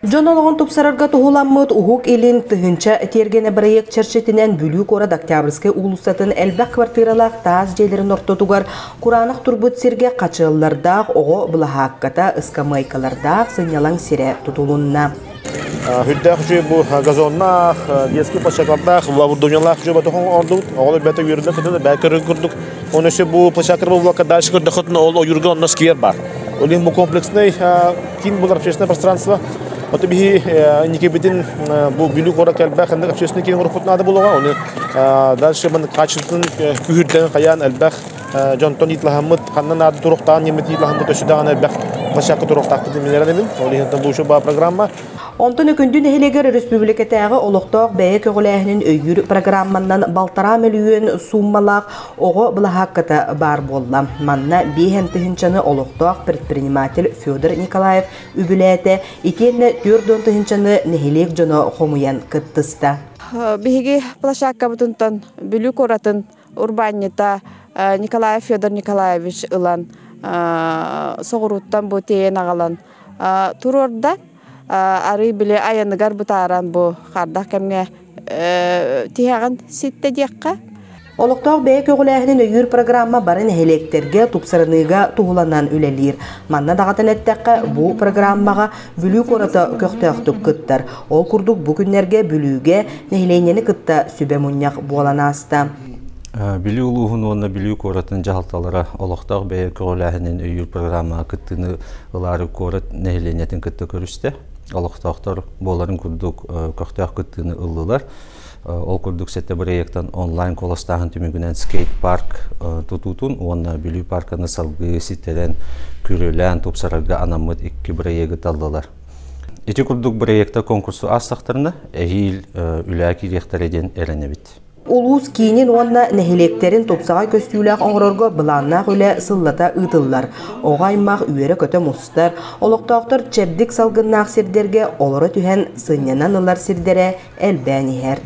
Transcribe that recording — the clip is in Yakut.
Дьон олоҕун тупсарарга туһуламмыт Уһук Илин тыһыынча тиэргэнэ бырайыак чэрчитинэн Бүлүү куорат Октябрьскай уулуссатын элбэх квартиралаах таас дьиэлэрин ортотугар кураанах турбут сиргэ хачыаллардаах оҕо былаһаакката, ыскамыайкалардаах сынньалаҥ сирэ тутулунна. Үрдээх үчүгэй бу газоннаах, детский площадкалардаах, оборудованиелаах үчүгэй батохон оҥордубут. Оҕолор бэйэтэ үөрдэ көтө бэйэ көрөр курдук. Оны өссө бу площадкалар буллакка дальше көрдөхөтүнэ ол ойуурга онно сквер бар. Ол иһин бу комплексный киин булар общественное пространство. Ото биһи инникибитин бу Бүлүү куорат элбэх ханнык общественный киин оҥорбут наада буолуоҕа. Оны дальше маны качествотын күүһүрдэн хайаан элбэх дьонтон итлаһаммыт ханна наада туруктаан немет итлаһаммыт өссө даҕаны элбэх площадка туруктаахпытын билэрэн эбин. Ол иһин бу баа программа. Онтон Өкүндү нэһилиэгэр өрөспүүбүлүкэтээҕи олохтоох бэйэ көҕүлээһинин өйүүр программаннан балтараа мөлүйүөн сууммалаах оҕо былаһаакката баар буолла. Манна биэһэн тыһыынчаны олохтоох предприниматель Федор Николаев үбүлээтэ, итиэннэ 40 тыһыынчаны нэһилиэк дьоно хомуйан кыттыста. Биһиги площадкабытынтан Бүлүү куоратын урбаанньыта Николаев Федор Николаевич ылан соҕурууттан бу тиэйэн аҕалан туруорда. Арыы били айаныгар бытааран бу хардах кэмҥэ тиһэҕин ситтэ диэххэ. Олохтоох бэйэ көҕүлээһинин өйүүр программа бары нэһилиэктэргэ тупсарыныыга туһуланан үлэлиир. Манна даҕатан эттэххэ, бу программаҕа Бүлүү куората көхтөөхтүк кыттар. Ол курдук бу күннэргэ Бүлүүгэ нэһилиэнньэни кытта сүбэ мунньах буолан ааста. Бүлүү улууһун уонна Бүлүү куоратын дьаһалталара олохтоох бэйэ көҕүлээһинин өйүүр программаҕа кыттыыны ылаары куорат нэһилиэнньэтин кытта көрүстэ. Олохтоохтор буоларын курдук көхтөөх кыттыыны ыллылар. Ол курдук сэттэ бырайыактан онлайн куоластааһын түмүгүнэн скейт-парк тутуутун уонна Бүлүү парканы салгыы ситэрэн, күрүөлээн тупсарарга анаммыт икки бырайыагы таллылар. Ити курдук бырайыактар конкурсу аастахтарына, эһиил үлэҕэ киириэхтэрэ диэн эрэнэбит. Улуус киинин уонна нэһилиэктэрин тупсаҕай көстүүлээх оҥорорго былааннаах үлэ сыллата ыытыллар. Оҕо аймах үөрэ-көтө мустар, олохтоохтор чэбдик салгыннаах сирдэргэ олоро түһэн сынньанан ылар сирдэрэ элбээн иһэр.